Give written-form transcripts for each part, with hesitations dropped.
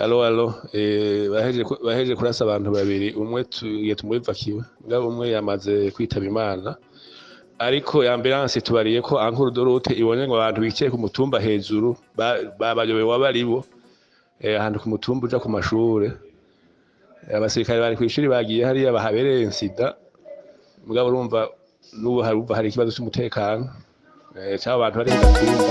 Allo allo, bahejeje kurasa abantu babiri, umwe tugiye tumubivakiwe, mugabo umwe yamaze kwitaba Imana. Ariko ambulance tubariye ko en cours de route ibonye ngo abantu bicaye ku mutumba hejuru babayobewe abaribo, ahantu ku mutumba uja ku mashure. Abasirikare bari kw'ishuri bagiye hariya bahabereye incident, mugabo urumva n'ubu hari ikibazo c'umutekano c'abo bantu bari ku gatumba.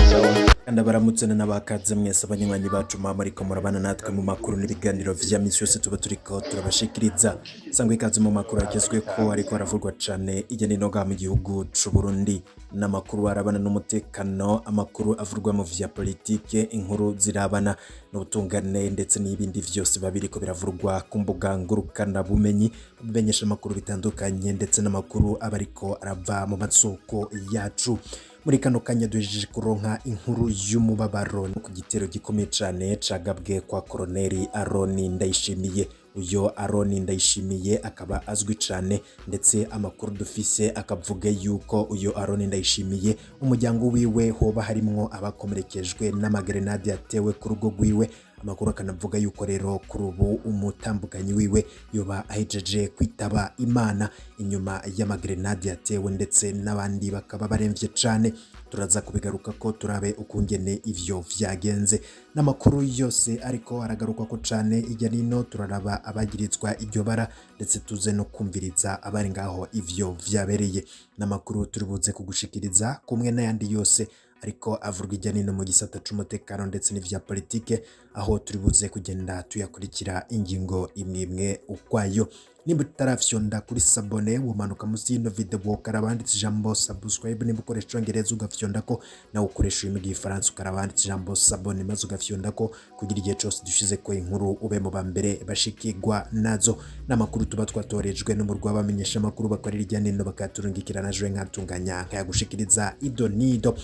Sawa. Kandi abaramutse n'abakaze mwese abanywanyi bacu mwama ariko murabana natwe mu makuru n'ibiganiro vya misi yose tuba turiko turabashikiriza. Sangwe ikaze mu makuru agezweko ariko aravurwa cane irya nino ngaha mu gihugu c'u Burundi, n'amakuru arabana n'umutekano, amakuru avurwa mu vya politike, inkuru zirabana n'ubutungane ndetse n'ibindi vyose biba biriko biravurwa ku mbuga ngurukana bumenyi, bimenyesha amakuru bitandukanye ndetse n'amakuru aba ariko arava mu masoko yacu. Muri kano kanya duhejeje kuronka inkuru y'umubabaro ku gitero gikomeye cane cagabwe kwa Koroneli Aroni Ndayishimiye. Uyo Aroni Ndayishimiye akaba azwi cane, ndetse amakuru dufise akavuga yuko uyo Aroni Ndayishimiye umuryango wiwe hoba harimwo abakomerekejwe n'amagrenade yatewe ku rugo rwiwe. Amakuru akanavuga yuko rero kuri ubu umutambukanyi wiwe yoba ahejeje kwitaba Imana inyuma y'amagrenade yatewe, ndetse n'abandi bakaba baremvye cane. Turaza kubigaruka ko turabe ukungene ivyo vyagenze n'amakuru yose ariko aragaruka ko cane irya nino. Turaraba abagirizwa iryo bara, ndetse tuze no kumviriza abari ngaho ivyo vyabereye, n'amakuru turi buze kugushikiriza kumwe n'ayandi yose ariko avurwa irya nino mu gisata c'umutekano ndetse n'ivya politike, aho turi buze kugenda tuyakurikira ingingo imwe imwe ukwayo. Nimba utarafyonda kuri s'abonner, womanuka munsi y'ino video ukaraba handitse ijambo subscribe. Nimba ukoresha icongereza ugafyonda ko, nawe ukoresha ururimi rw'igifaransa ukaraba handitse ijambo s'abonner maze ugafyonda ko, kugira igihe cose dushize ko inkuru ube mu ba mbere bashikirwa nazo. N'amakuru tuba twatorejwe n'umurwi w'abamenyesha amakuru bakorera irya nino, bakaturungikira na jewe nkatunganya nkayagushikiriza ido nido.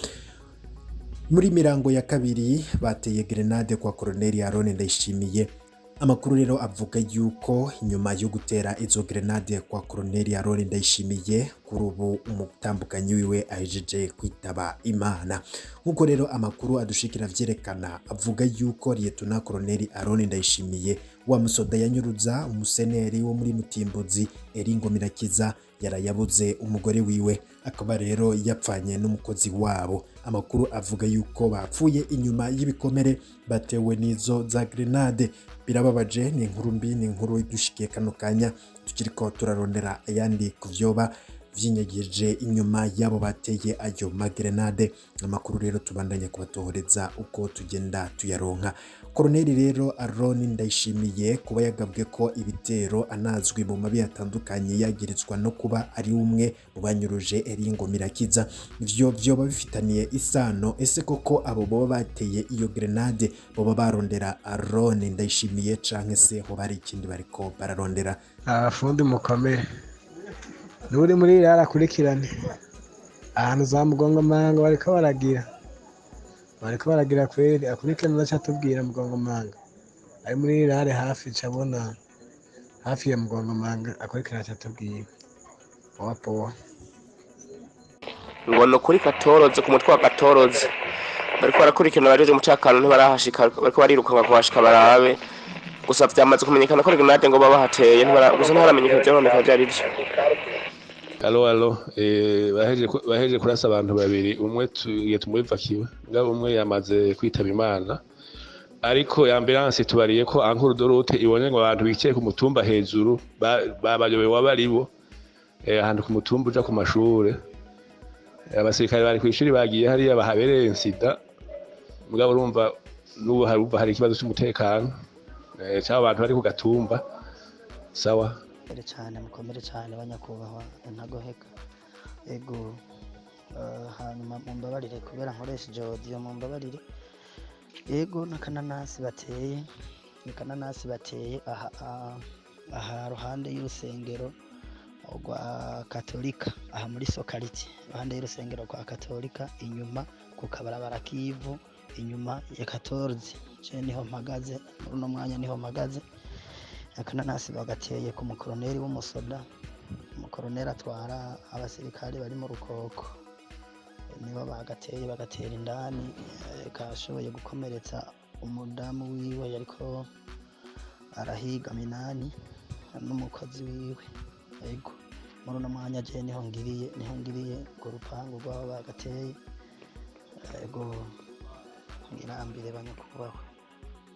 Muri mirango ya kabiri bateye grenade kwa Koroneli Aroni Ndayishimiye. Amakuru rero avuga yuko inyuma yo gutera izo grenade kwa Koroneli Aroni Ndayishimiye, kuri ubu umutambukanyi wiwe ahejeje kwitaba Imana. Nk'uko rero amakuru adushikira vyerekana, avuga yuko Liyetona Koroneli Aroni Ndayishimiye, wa musoda yanyuruza umuseneri wo muri Mutimbuzi Eringo Mirakiza, yarayabuze umugore wiwe, akaba rero yapfanye n'umukozi wabo. Amakuru avuga yuko bapfuye inyuma y'ibikomere batewe n'izo za grenade. Birababaje, ni inkuru mbi, ni inkuru idushikiye kano kanya tukiriko turarondera ayandi ku vyoba vyinyegeje inyuma y'abo bateye ayo magrenade. Amakuru rero tubandanya kubatohoreza uko tugenda tuyaronka. Koroneli rero Aroni Ndayishimiye kuba yagabwe ko ibitero, anazwi mu mabi atandukanye, yagirizwa no kuba ari umwe mu banyuruje Eringo Mirakiza, ivyo vyoba bifitaniye isano. Ese koko abo boba bateye iyo grenade boba barondera Aroni Ndayishimiye, canke se hoba hari ikindi bariko bararondera? Abafundi mukomere, n'uri muri iriya akurikirane ahantu za Mugongomanga bariko baragira kweri, akurikirane aca atubwira. Mugongomanga ari muri irare hafi, cabona hafi ya Mugongomanga, akurikirane aca atubwira. Poa poa. Ngo ni ukuri Katoroze, ku mutwe wa Katoroze bariko barakurikirana. Abajeje umutekano ntibarahashika, bariko barirukanka kuhashika barabe. Gusa vyamaze kumenyekana ko grenade ngo baba bahateye, gusa ntiharamenyekana ivyononekaye ivyo arivyo. Allo allo, bahejeje kurasa abantu babiri, umwe tugiye tumubivakiwe, mugabo umwe yamaze kwitaba Imana. Ariko ambulance tubariye ko en cours de route ibonye ngo abantu bicaye ku mutumba hejuru babayobewe abaribo, ahantu ku mutumba uja ku mashure. Abasirikare bari kw'ishuri bagiye hariya bahabereye incident, mugabo urumva n'ubu hari ikibazo c'umutekano c'abo bantu bari ku gatumba. Sawa. Mukomere cyane, mukomere cyane banyakubahwa ntagoheka. Ego, hanyuma mumbabarire kubera nkoresheje audio, mumbabarire. Ego, n'akananasi bateye, ni kananasi bateye aha ruhande y'urusengero rwa Katolika, aha muri Sokariti, ruhande y'urusengero rwa Katolika, inyuma ku kabarabara k'ivu, inyuma ya 14. Je niho mpagaze muri uno mwanya, niho mpagaze. Akananasi bagateye ku mukoroneri w'umusoda, umukoroneri atwara abasirikare bari mu rukoko, nibo bagateye, bagatera indani, kashoboye gukomeretsa. Umudamu wiwe yariko arahiga Minani n'umukozi wiwe. Ego, muri uno mwanya je niho ngiriye urwo rupangu rw'aho bagateye. Ego, mwirambire banyakubahwa.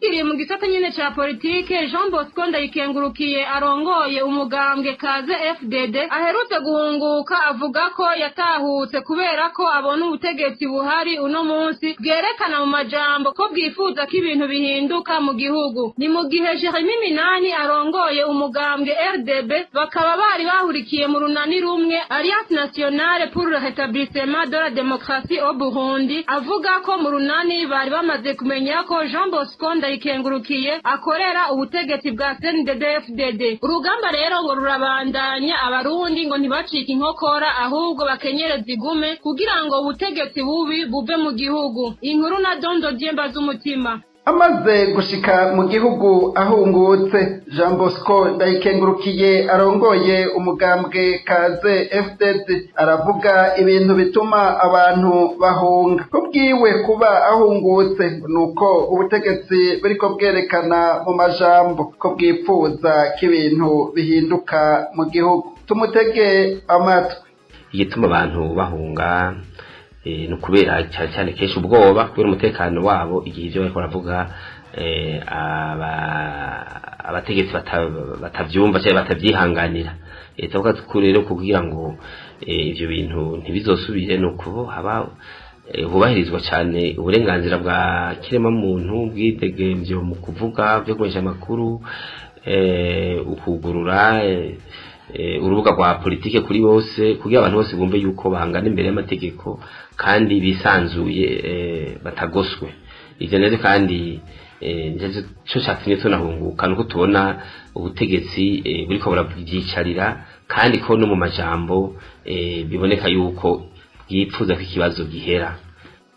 Kiri mu gisata nyene ca politike, Jean Bosco Ndayikengurukiye arongoye umugambwe Kaze FDD aherutse guhunguka avuga ko yatahutse kubera ko abona ubutegetsi buhari uno munsi bwerekana mu majambo ko bwifuza ko ibintu bihinduka mu gihugu. Ni mu gihe Jeremy Minani arongoye umugambwe RDB bakaba bari bahurikiye mu runani rumwe, Alliance Nationale pour le Rétablissement de la Démocratie au Burundi, avuga ko mu runani bari bamaze kumenya ko Jean Bosco Ndayikengurukiye akorera ubutegetsi bwa CNDD-FDD. Urugamba rero ngo rurabandanya, abarundi ngo ntibacike inkokora, ahubwo bakenyereze igume kugira ngo ubutegetsi bubi buve mu gihugu. Inkuru na Dondo Dyemba z'umutima. Amaze gushika mu gihugu ahungutse, Jean Bosco Ndayikengurukiye arongoye umugambwe Kaze FDD aravuga ibintu bituma abantu bahunga. Kubwiwe, kuba ahungutse nuko ubutegetsi buriko bwerekana mu majambo ko bwipfuza ko ibintu bihinduka mu gihugu. Tumutege amatwi. Igituma abantu bahunga ni ukubera cyane cyane kenshi ubwoba kubera umutekano wabo, igihe ibyo bariko baravuga abategetsi batavyumva cyangwa batavyihanganira. Tuvuga ko rero kugira ngo ivyo bintu ntibizosubire, ni uko haba hubahirizwa cyane uburenganzira bwa kiremwamuntu, ubwidegemvyo mu kuvuga, byo kumenyesha amakuru, ukugurura urubuga rwa politike kuri bose, kugira abantu bose bumve yuko bangana imbere y'amategeko kandi bisanzuye, batagoswe. Ivyo navyo kandi nico catumye tunahunguka, nuko tubona ubutegetsi buriko burabyicarira, kandi ko no mu majambo biboneka yuko bwipfuza ko ikibazo gihera.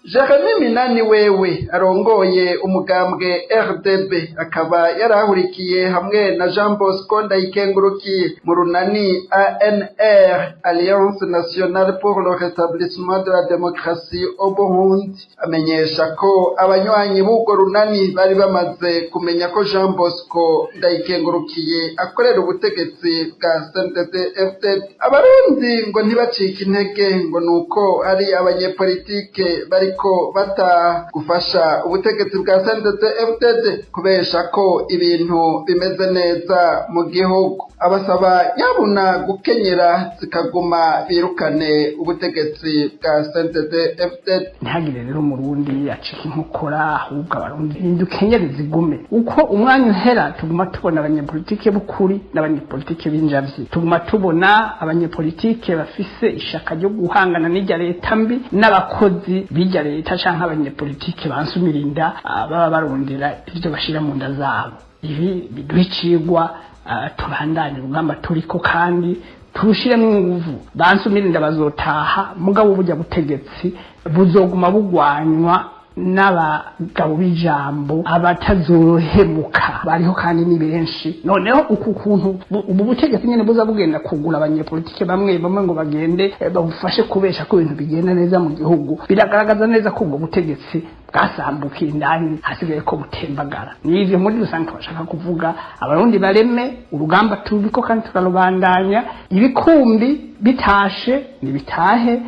Jeremy Minani wewe arongoye umugambwe RDB, akaba yarahurikiye hamwe na Jean Bosco Ndayikengurukiye mu runani ANR, Alliance Nationale pour le Rétablissement de la Démocratie au Burundi, amenyesha ko abanywanyi b'urwo runani bari bamaze kumenya ko Jean Bosco Ndayikengurukiye akorera ubutegetsi bwa CNDD-FDD. Abarundi ngo ntibacike intege ngo nuko hari abanyepolitike bariko bata gufasha ubutegetsi bwa CNDD-FDD kubesha ko ibintu bimeze neza mu gihugu. Abasaba nyabuna gukenyera zikaguma, birukane ubutegetsi bwa CNDD-FDD. Ntihagire rero umurundi acika inkokora, ahubwo abarundi dukenyere zigume. Uko umwanya uhera, tuguma tubona abanyepolitike b'ukuri n'abanyepolitike b'injavyi, tuguma tubona abanyepolitike bafise ishaka ryo guhangana n'irya leta mbi n'abakozi b'irya leta, canke abanyepolitike bansumira inda, baba barondera ivyo bashira mu nda zabo. Ibi biduha icigwa, tubandanye urugamba turiko kandi turushiremo inguvu. Bansumira inda bazotaha, mugabo burya butegetsi buzoguma bugwanywa n'abagabo b'ijambo abatazohemuka bariho kandi ni benshi. Noneho uku kuntu ubu butegetsi nyene buza bugenda kugura abanyepolitike bamwe bamwe ngo bagende babufashe kubesha ko ibintu bigenda neza mu gihugu, biragaragaza neza ko ubwo butegetsi bwasambukiye indani, hasigaye ko butembagara. N'ivyo muri rusange twashaka kuvuga. Abarundi bareme urugamba turiko kandi turarubandanya. Ibikumbi bitashe nibitahe,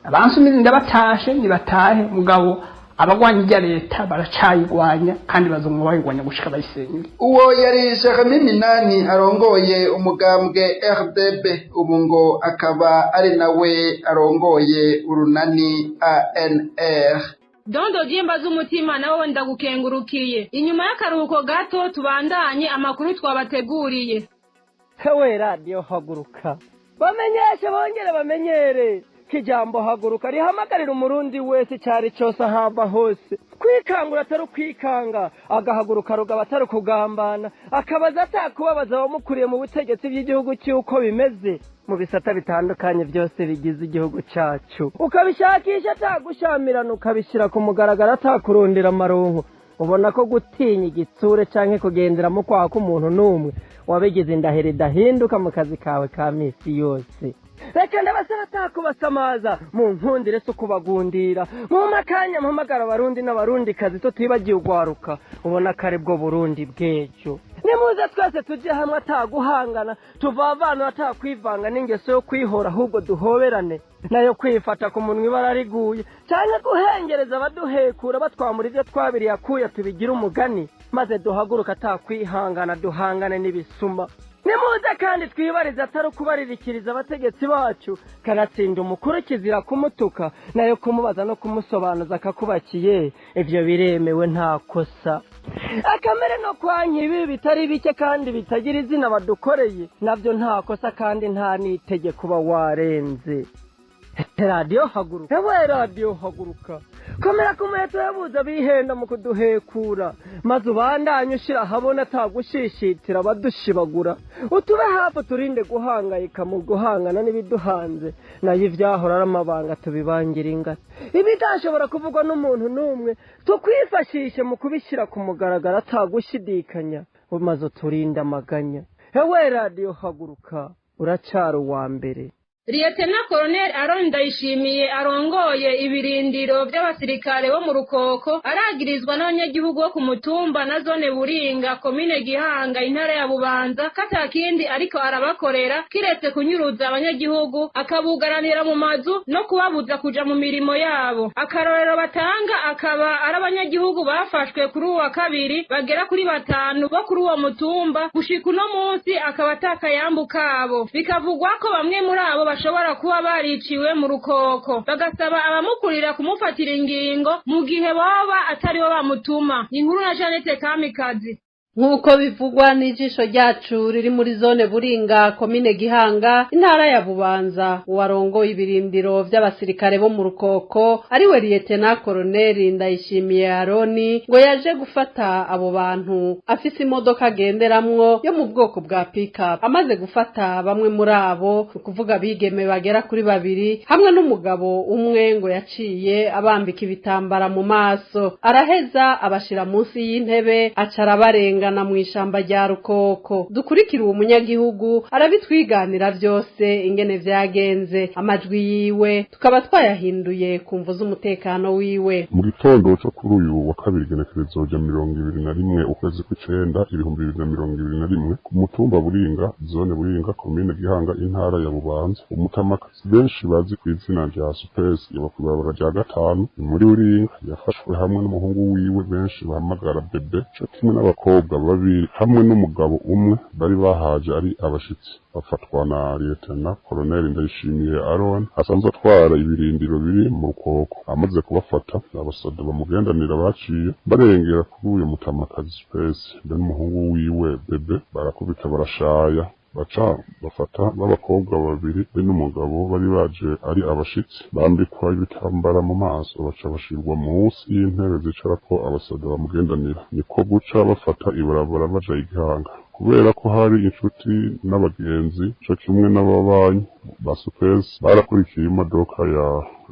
abansumizi ndabatashe nibatahe, mugabo abagwanya irya leta baracayigwanya kandi bazongwa bayigwanya gushika bayisenyure. Uwo yari Jeremy Minani arongoye umugambwe RDB, ubu ngo akaba ari nawe arongoye urunani ANR. Dondo Dyemba z'umutima, nawe ndagukengurukiye. Inyuma y'akaruhuko gato tubandanye amakuru twabateguriye. Hewe radiyo Haguruka, bamenyeshe bongere bamenyere ko ijambo Haguruka rihamagarira umurundi wese icyari cyose ahava hose kwikangura atari ukwikanga, agahaguruka rugaba atari ukugambana, akabaza atakubabaza abamukuriye mu butegetsi bw'igihugu cy'uko bimeze mu bisata bitandukanye byose bigize igihugu cyacu, ukabishakisha atagushamirana, ukabishyira ku mugaragaro atakurondera amaronko. Ubona ko gutinya igitsure canke kugendera mu kwaha k'umuntu n'umwe wabigize indahiro idahinduka mu kazi kawe ka misi yose. Reka ndabasaba atakubasamaza, mu nkundire si ukubagundira, mu akanya mpamagara Abarundi n'Abarundikazi, tutibagiye ugwaruka ubona ko ari bwo Burundi bw'ejo. Nimuze twese tujye hamwe ataguhangana, tuvavanura atakwivanga n'ingeso yo kwihora, ahubwo duhoberane, nayo kwifata ku munwa ibara riguye cyane, guhengereza abaduhekura batwamura ibyo twabiriye akuya, tubigire umugani, maze duhaguruka atakwihangana, duhangane n'ibisuma. Nimuze kandi twibarize atari ukubaririkiriza abategetsi bacu. Kanatsinda umukuru kizira kumutuka, nayo kumubaza no kumusobanuza akakubakiye, ibyo biremewe, nta kosa. Akamere no kwanka ibi bitari bike kandi bitagira izina badukoreye, nabyo nta kosa kandi nta n'itegeko uba warenze. Radiyo Haguruka, ewe radiyo Haguruka, komera ku muheto yabuze bihenda mu kuduhekura, maze ubandanye ushyira ahabona atagushishitira abadushibagura. Utube hafi, turinde guhangayika mu guhangana n'ibiduhanze, nayo ibyahora ari amabanga tubibangira ingata. Ibidashobora kuvugwa n'umuntu n'umwe tukwifashishe mu kubishyira ku mugaragaro atagushidikanya, maze uturinde amaganya. Ewe radiyo Haguruka, uracara uwa mbere. Liyetena Koloneli Aron Ndayishimiye arongoye ibirindiro by'abasirikare bo mu Rukoko aragirizwa n'abanyagihugu bo ku mutumba na zone Buringa, komine Gihanga, intara ya Bubanza, ko atakindi ariko arabakorera kiretse kunyuruza abanyagihugu, akabugaranira mu mazu no kubabuza kuja mu mirimo yabo. Akarorero batanga akaba ari abanyagihugu bafashwe kuri uwa kabiri bagera kuri batanu bo kuri uwo mutumba, gushika uno munsi akaba atakayambu kabo. Bikavugwa ko bamwe muri abo bashobora kuba bariciwe mu Rukoko, bagasaba abamukurira kumufatira ingingo mu gihe boba ataribo bamutuma. Inkuru na Jeannette Kamikazi. Nk'uko bivugwa n'ijisho ryacu riri muri zone Buringa, komine Gihanga, intara ya Bubanza, uwarongoye ibirindiro vy'abasirikare bo mu Rukoko ariwe Liyetena Koroneli Ndayishimiye Aroni, ngo yaje gufata abo bantu afise imodoka agenderamwo yo mu bwoko bwa pick-up. Amaze gufata bamwe muri abo, ni ukuvuga abigeme bagera kuri babiri hamwe n'umugabo umwe, ngo yaciye abambika ibitambara mu maso, araheza abashira munsi y'intebe, aca arabarengana mu ishamba rya Rukoko. Dukurikira uwo munyagihugu arabitwiganira vyose ingene vyagenze, amajwi yiwe tukaba twayahinduye ku mvo z'umutekano wiwe. Mu gitondo cyo kuri uyu wa kabiri, igenekerezo rya 21 ukwezi kw'icenda 2021, ku mutumba Buringa, zone Buringa, komine Gihanga, intara ya Bubanza, umutamakazi benshi bazi ku izina rya Supesi yaba kw'ibarabara rya gatanu ni muri Buringa yafashwe hamwe n'umuhungu wiwe benshi bahamagara Bebe, co kimwe n'abakobwa babiri hamwe n'umugabo umwe bari bahaje ari abashitsi. Bafatwa na Liyetena Koloneli Ndayishimiye Aron asanzwe atwara ibirindiro biri mu Rukoko. Amaze kubafata, abasoda bamugendanira baciye barengera kuri uyu mutamakazi Supesi be n'umuhungu wiwe Bebe, barakubita barashaya, baca bafata b'abakobwa babiri be n'umugabo bari baje ari abashitsi, bambikwa ibitambara mu maso, baca bashirwa munsi y'intebe zicarako abasoda bamugendanira. Niko guca bafata ibarabara baja Igihanga. Kubera ko hari inshuti n'abagenzi co kimwe n'ababanyi ba Supesi barakurikiye imodoka ya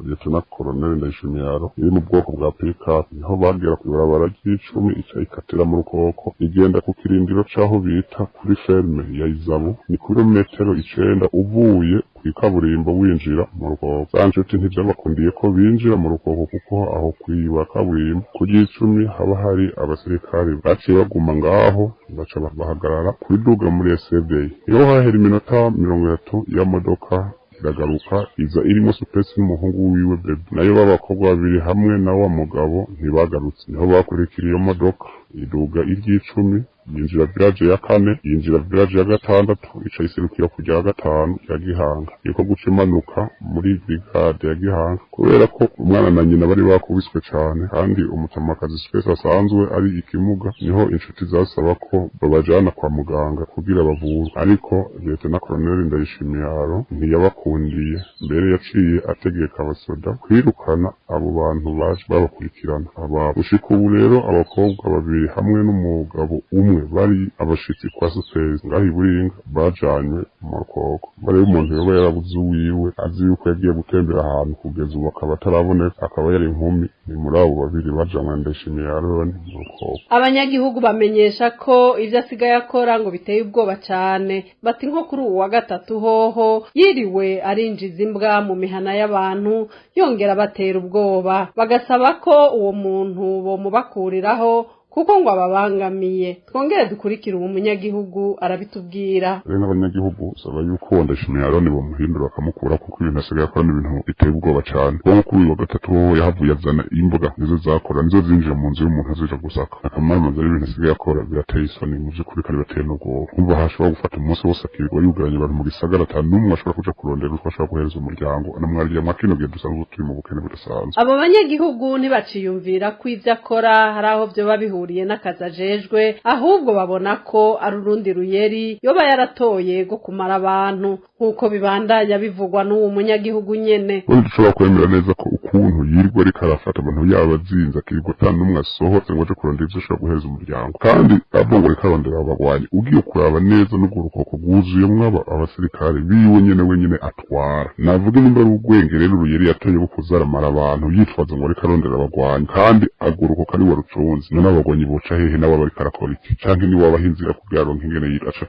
Lieutenant Colonel Ndayishimiye iri mu bwoko bwa pick-up, niho bagera kw'ibarabara ry'icumi, ica ikatira mu Rukoko igenda ku kirindiro c'aho bita kuri ferme ya Izabu, ni kilometero 9 uvuye kw'ikaburimbo winjira mu Rukoko. Za nshuti ntivyabakundiye ko binjira mu Rukoko, kuko aho kwiba kaburimbo ku ry'icumi haba hari abasirikare. Baciye baguma ngaho, baca bahagarara kwiduga muri SFDA. Iyo hahera iminota 30, ya modoka iragaruka, iza irimo Supesi n'umuhungu wiwe Bebe, nayo b'abakobwa babiri hamwe na wa mugabo ntibagarutse. Niho bakurikira iyo modoka, iduga iry'icumi, yinjira village ya kane, yinjira village ya gatandatu, ica iserukira ku rya gatanu rya Gihanga, niko guca imanuka muri brigade ya Gihanga. Kubera ko umwana na nyina bari bakubiswe cane kandi umutamakazi Supesi asanzwe ari ikimuga, niho inshuti zasaba ko babajana kwa muganga kugira bavurwe, ariko Lieutenant Colonel Ndayishimiye ntiyabakundiye. Mbere yaciye ategeka abasoda kwirukana abo bantu baje babakurikirana. Aba gushika ubu rero, abakobwa babiri hamwe n'umugabo umwe umwe bari abashitsi kwa Sosezi ngaho i Buringa, bajanywe mu Rukoko. Barebe umuntu yoba yarabuze uwiwe, azi yuko yagiye gutembera ahantu, kugeza ubu akaba ataraboneka, akaba yari inkumi. Ni muri abo babiri bajanywe Ndayishimiye Aroni mu Rukoko. Abanyagihugu bamenyesha ko ivyo asigaye akora ngo biteye ubwoba cane. Bati nko kuri uwu wa gatatu hoho yiriwe arinjiza imbwa mu mihana y'abantu, yongera batera ubwoba. Bagasaba ko uwo muntu bomubakuriraho kuko ngo ababangamiye. Twongere dukurikire uwo munyagihugu arabitubwira. Rero n'abanyagihugu saba yuko Ndayishimiye Aroni bamuhindura, bakamukura, kuko ibintu asigaye akora ni ibintu biteye ubwoba cane. Uwo kuri uyu wa gatatu hoho yahavuye azana imbwa, nizo zakora, nizo zinjira mu nzu y'umuntu zija gusaka. Akamara ari ibintu asigaye akora birateye isoni mu vy'ukuri, kandi birateye n'ubwoba. Kumva hashobora gufata umunsi wose akirirwa yugaranye abantu mu gisagara, ata n'umwe ashobora kuja kurondera utwo ashobora guhereza umuryango, anamwariye mwa kino gihe dusanzwe turi mu bukene budasanzwe. Abo banyagihugu ntibaciyumvira ko ivyo akora hari aho vyoba bihuriye n'akazi ajejwe, ahubwo babona ko ari urundi ruyeri yoba yaratoye rwo kumara abantu, nk'uko bibandanya bivugwa n'uwo munyagihugu nyene. Ubundi dushobora kwemera neza ko ukuntu yirirwa ariko arafata abantu yaba azinze, akirirwa ata n'umwe asohotse ngo aje kurondera ivyo ashobora guhereza umuryango, kandi avuga ngo reka arondera abagwanyi. Ugiye kuraba neza, n'urwo Rukoko rwuzuyemwo abasirikare biwe nyene wenyene atwara. Navuga nimba ari urwenge rero, uruyeri yatoye rwo kuza aramara abantu yitwaza ngo ariko arondera abagwanyi, kandi urwo Rukoko ari we rucunze. None abagwanyi boca hehe? Nawe aba ariko arakora iki? Canke niwe wabaha inzira kugira aronke ingene aca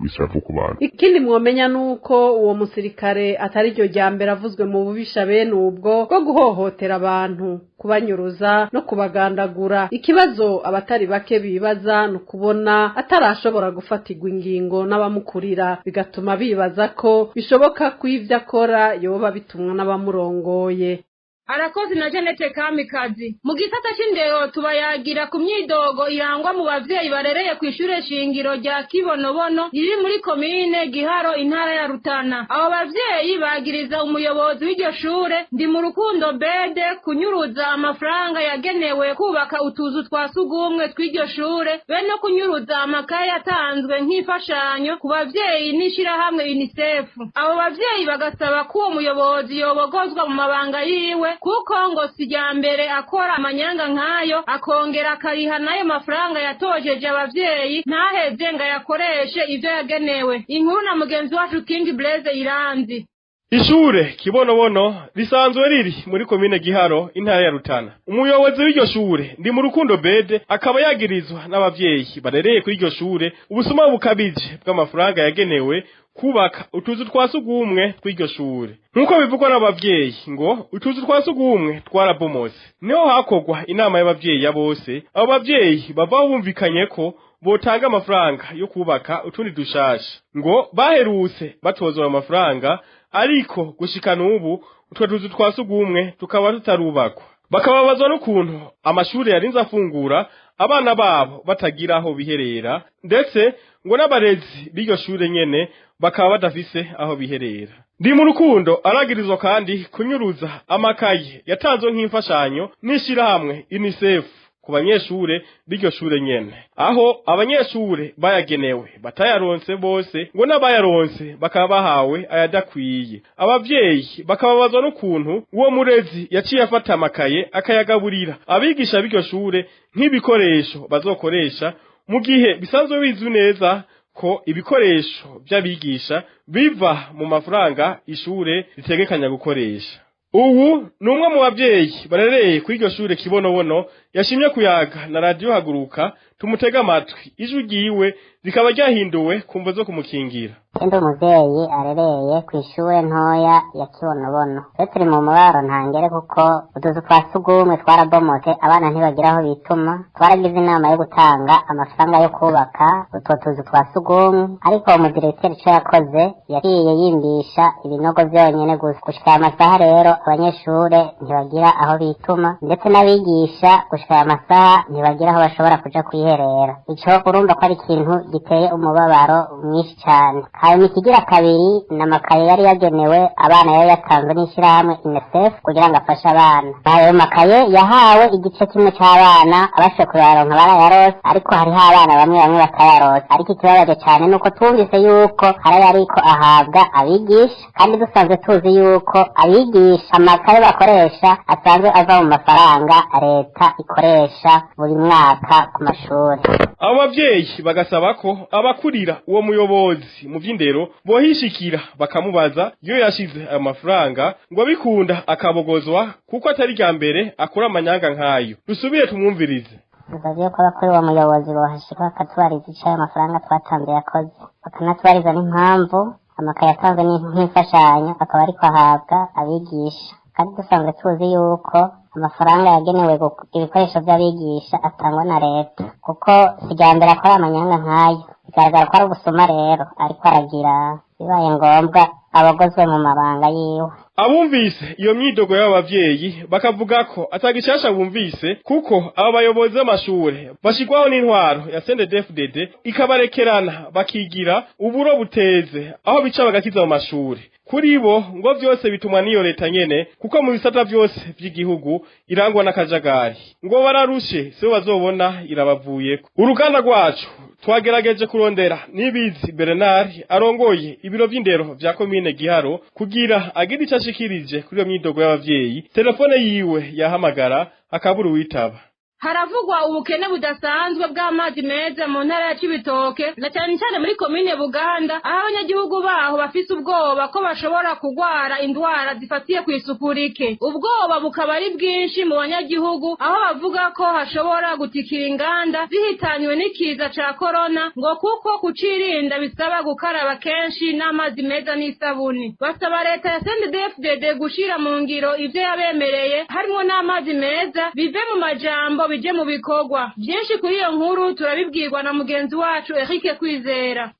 ishavu ku bantu? Ikindi mwomenya nuko uwo musirikare atari ryo rya mbere avuzwe mu bubisha bene ubwo bwo guhohotera abantu, kubanyuruza no kubagandagura. Ikibazo abatari bake bibaza ni ukubona atarashobora gufatirwa ingingo n'abamukurira, bigatuma bibaza ko bishoboka ko ivyo akora yoba bitumwa n'abamurongoye. Arakoze na Jeannette Kamikazi. Mu gisata c'indero, tubayagira ku myidogo irangwa mu bavyeyi barereye ku ishure shingiro rya Kibonobono riri muri komine Giharo, intara ya Rutana. Abo bavyeyi bagiriza umuyobozi w'iryo shure, Ndi mu Rukundo Bede, kunyuruza amafaranga yagenewe kubaka utuzu twa sugumwe tw'iryo shure, be no kunyuruza amakaye yatanzwe nk'imfashanyo ku bavyeyi n'ishirahamwe UNICEF. Abo bavyeyi bagasaba ko uwo muyobozi yobogozwa mu mabanga yiwe, kuko ngo si irya mbere akora amanyanga nk'ayo, akongera akariha n'ayo mafaranga yatojeje abavyeyi, ntaheze ngo ayakoreshe ivyo yagenewe. Inkuru na mugenzi wacu King Blaise Iranzi. Ishure Kibonobono risanzwe riri muri komine Giharo, intara ya Rutana. Umuyobozi w'iryo shure, Ndi mu Rukundo Bede, akaba yagirizwa n'abavyeyi barereye kuri iryo shure ubusuma bukabije bw'amafaranga yagenewe kubaka utuzu twa sugumwe tw'iryo shure. Nk'uko bivugwa n'abavyeyi, ngo utuzu twa sugumwe twarabomotse. Niho hakorwa inama y'abavyeyi ya bose, abo bavyeyi bava bumvikanye ko botanga amafaranga yo kubaka utundi dushasha. Ngo baherutse batozwa ayo mafaranga, ariko gushika n'ubu utwo tuzu twa sugumwe tukaba tutarubakwa. Bakababazwa n'ukuntu amashuri yarinze afungura abana babo batagira aho biherera, ndetse ngo n'abarezi b'iryo shure nyene bakaba badafise aho biherera. Ndi mu Rukundo aragirizwa kandi kunyuruza amakaye yatanzwe nk'imfashanyo n'ishirahamwe UNICEF ku banyeshure b'iryo shure nyene, aho abanyeshure bayagenewe batayaronse bose, ngo n'abayaronse bakaba bahawe ayadakwiye. Abavyeyi bakababazwa n'ukuntu uwo murezi yaciye afata amakaye akayagaburira abigisha b'iryo shure nk'ibikoresho bazokoresha, mu gihe bisanzwe bizwi neza ko ibikoresho vy'abigisha biva mu mafaranga ishure ritegekanya gukoresha. Ubu ni umwe mu bavyeyi barereye kuri iryo shure Kibonobono yashimye kuyaga na Radiyo Haguruka. Tumutega amatwi, ijwi ryiwe rikaba ryahinduwe ku mvo zo kumukingira. Ndi umuvyeyi arereye kw'ishure ntoya ya Kibonobono. Twe turi mu mubabaro ntangere, kuko utuzu twa sugumwe twarabomotse, abana ntibagira aho bituma. Twaragize inama yo gutanga amafaranga yo kubaka utwo tuzu twa sugumwe, ariko umudirekiteri ico yakoze, yaciye yimbisha ibinogo vyonyene gusa. Gushika aya masaha rero abanyeshure ntibagira aho bituma, ndetse n'abigisha gushika aya masaha ntibagira aho bashobora kuja kwiherera. Ico urumva ko ari ikintu giteye umubabaro mwinshi cane. Hanyuma ikigira kabiri ni amakaye yari yagenewe abana, yari yatanzwe n'ishirahamwe UNICEF kugira ngo afashe abana. Ayo makaye yahawe igice kimwe c'abana, abashoboye kuyaronka barayarose, ariko hariho abana bamwe bamwe batayarose. Ariko ikibabaje cane nuko twumvise yuko hari ayariko ahabwa abigisha, kandi dusanzwe tuzi yuko abigisha amakaye bakoresha asanzwe ava mu mafaranga leta ikoresha buri mwaka ku mashuri. Abo bavyeyi bagasaba ko abakurira uwo muyobozi mu vy'indero bohishikira bakamubaza iyo yashize ayo mafaranga, ngo abikunda akabogozwa kuko atari rya mbere akora amanyanga nk'ayo. Dusubire tumwumvirize. Dusabye ko abakuru uwo muyobozi bohashika bakatubariza ico ayo mafaranga twatanze yakoze, bakanatubariza n'impamvu amakaye yatanzwe nk'imfashanyo akaba ariko ahabwa abigisha, kandi dusanzwe tuzi yuko amafaranga yagenewe ibikoresho vy'abigisha atangwa na leta, kuko si irya mbere akora amanyanga nk'ayo. Bigaragara ko ari ubusuma rero ariko aragira. Bibaye ngombwa abogozwe mu mabanga yiwe. Abumvise iyo myidogo y'aba bavyeyi bakavuga ko atagishasha bumvise, kuko aba bayobozi b'amashure bashirwaho n'intwaro ya CNDD-FDD ikabarekerana bakigira uburo buteze aho bica bagakiza mu mashure. Kuri bo ngo vyose bitumwa n'iyo leta nyene, kuko mu bisata vyose vy'igihugu irangwa n'akajagari. Ngo bararushe, sibo bazobona irabavuyeko. Uruganda rwacu twagerageje kurondera Nibizi Bernard arongoye ibiro vy'indero vya komine Giharo kugira agire ico ashikirije kuri iyo myidogo y'abavyeyi. Telefone yiwe yahamagara akabura uwitaba. Haravugwa ubukene budasanzwe bw'amazi meza mu ntara ya Cibitoke, na cyane cyane muri komine Buganda, aho abanyagihugu baho bafise ubwoba ko bashobora kugwara indwara zifatiye ku isuku rike. Ubwoba bukaba ari bwinshi mu banyagihugu, aho bavuga ko hashobora gutikira inganda zihitanywe n'ikiza ca korona, ngo kuko kucirinda bisaba gukaraba kenshi n'amazi meza n'isabuni. Basaba leta ya CNDD-FDD gushira mu ngiro ivyo yabemereye, harimwo n'amazi meza, bive mu majambo bije mu bikorwa. Byinshi kuri iyo nkuru turabibwirwa na mugenzi wacu Eric Kwizera.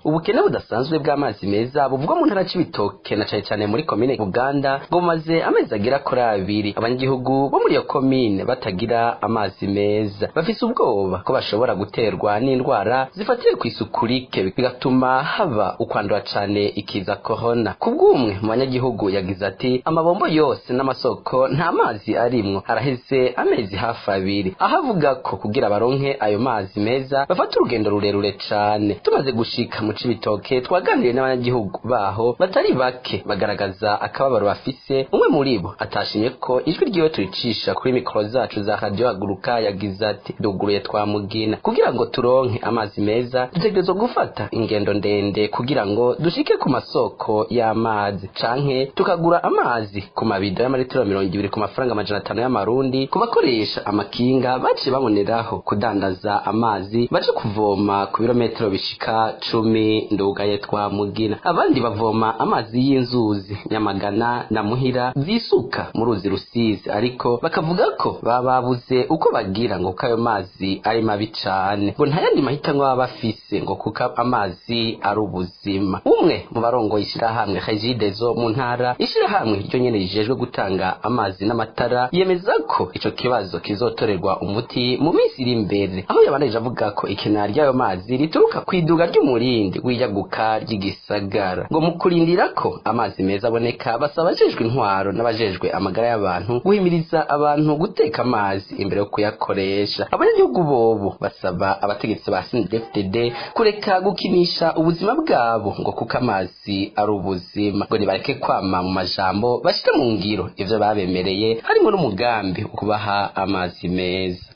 Ubukene budasanzwe bw'amazi meza buvugwa mu ntara c'Ibitoke na cane cane muri komine Buganda ngo bumaze amezi agera kuri 2 abanyagihugu bo muri iyo komine batagira amazi meza. Bafise ubwoba ko bashobora guterwa n'indwara zifatiye ku isuku rike, bigatuma haba ukwandura cane ikiza corona. Kubw'umwe mu banyagihugu yagize ati: "Amabombo yose n'amasoko nta mazi arimwo, haraheze amezi hafi 2." Aho avuga ko kugira baronke ayo mazi meza bafata urugendo rurerure cane. Tumaze gushika mu Cibitoke twaganiriye n'abanyagihugu baho batari bake bagaragaza akababaro bafise. Umwe muri bo atashimye ko ijwi ryiwe turicisha kuri mikoro zacu za Radio Haguruka yagize ati: "Duguruye twamugina, kugira ngo turonke amazi meza dutegerezwa gufata ingendo ndende kugira ngo dushike ku masoko y'amazi, canke tukagura amazi ku mabido y'amaritiro 20 ku mafaranga 500 y'amarundi. Ku bakoresha amakinga baciye baboneraho kudandaza amazi, baje kuvoma ku birometero bishika 10 ndugaye twamugina. Abandi bavoma amazi y'inzuzi Nyamagana na Muhira zisuka mu ruzi Rusizi, ariko bakavuga ko baba babuze uko bagira ngo kuko ayo mazi ari mabi cane, ngo nta yandi mahitamwo baba bafise, ngo kuko amazi ari ubuzima." Umwe mu barongoye ishirahamwe Regideso mu ntara, ishirahamwe ryo nyene rijejwe gutanga amazi n'amatara, yemeza ko ico kibazo kizotorerwa umuti mu minsi iri imbere, aho yabandanije avuga ko ikena ry'ayo mazi rituruka kw'iduga ry'umurindi w'iyaguka ry'igisagara. Ngo mu kurindira ko amazi meza aboneka, basaba abajejwe intwaro n'abajejwe amagara y'abantu guhimiriza abantu guteka amazi imbere yo kuyakoresha. Abanyagihugu bobo basaba abategetsi ba CNDD-FDD kureka gukinisha ubuzima bwabo, ngo kuko amazi ari ubuzima. Ngo nibareke kwama mu majambo, bashire mu ngiro ivyo babemereye, harimo n'umugambi wo kubaha amazi meza.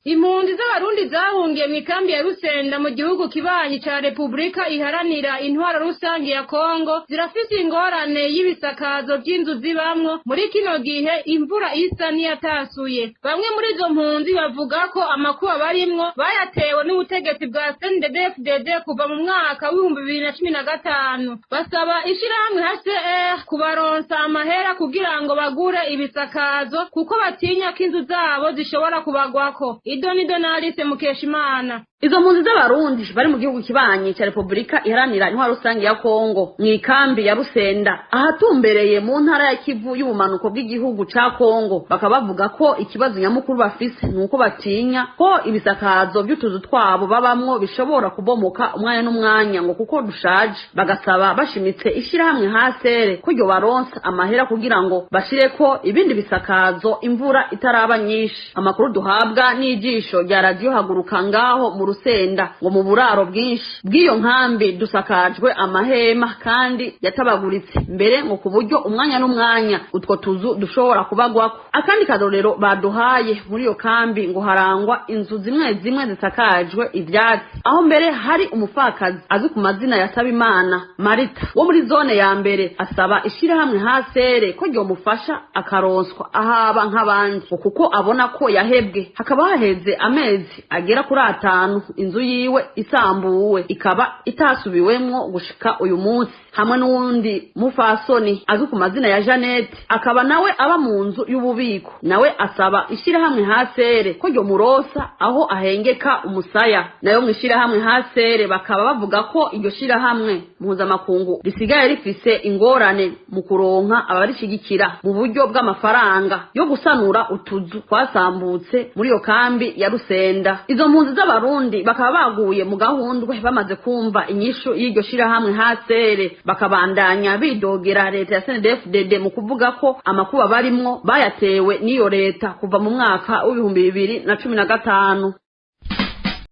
Impunzi z'Abarundi zahungiye mu ikambi ya Rusenda mu gihugu kibanyi ca Repubulika Iharanira Intwaro Rusange ya Kongo zirafise ingorane y'ibisakazo vy'inzu zibamwo muri kino gihe imvura isa n'iyatasuye. Bamwe muri izo mpunzi bavuga ko amakuba barimwo bayatewe n'ubutegetsi bwa CNDD-FDD kuva mu mwaka w'2015. Basaba ishirahamwe HCR kubaronsa amahera kugira ngo bagure ibisakazo, kuko batinya ko inzu zabo zishobora kubagwako. Idoni Donalise Mukeshimana. Izo mpunzi z'Abarundi bari mu gihugu kibanyi ca Repubulika Iharanira Intwaro Rusange ya Kongo mu ikambi ya Rusenda ahatumbereye mu ntara ya Kivu y'ubumanuko bw'igihugu ca Kongo, bakaba bavuga ko ikibazo nyamukuru bafise nuko batinya ko ibisakazo by'utuzu twabo babamwo bishobora kubomoka umwanya n'umwanya, ngo kuko dushaje. Bagasaba bashimitse ishirahamwe hasere ko ryo baronsa amahera kugira ngo bashireko ibindi bisakazo imvura itaraba nyinshi. Amakuru duhabwa ni n'ijisho rya radiyo Haguruka ngaho mu Rusenda, ngo mu buraro bwinshi bw'iyo nkambi dusakajwe amahema kandi yatabaguritse, mbere ngo ku buryo umwanya n'umwanya utwo tuzu dushobora kubagwako. Akandi karorero baduhaye, muri iyo kambi ngo harangwa inzu zimwe zimwe zisakajwe ivyatsi, aho mbere hari umupfakazi azwi ku mazina ya Sabimana Marita wo muri zone ya mbere, asaba ishirahamwe hasere ko ryomufasha akaronswa ahaba nk'abandi, ngo kuko abona ko yahebwe. Hakaba haheze amezi agera kuri 5 inzu yiwe isambuwe, ikaba itasubiwemwo gushika uyu munsi. Hamwe n'uwundi mufasoni azwi ku mazina ya Jeannette, akaba nawe aba mu nzu y'ububiko, nawe asaba ishirahamwe hasere ko ryomurosa aho ahengeka umusaya. Nayo mu ishirahamwe hasere bakaba bavuga ko iryo shirahamwe mpuzamakungu risigaye rifise ingorane mu kuronka abarishigikira mu buryo bw'amafaranga yo gusanura utuzu twasambutse muri iyo kambi ya Rusenda. Izo mpunzi z'Abarundi bakaba baguye mu gahundwe bamaze kumva inyishu y'iryo shirahamwe hasere, bakabandanya bidogera leta ya CNDD-FDD mu kuvuga ko amakuba barimwo bayatewe n'iyo leta kuva mu mwaka w'2015.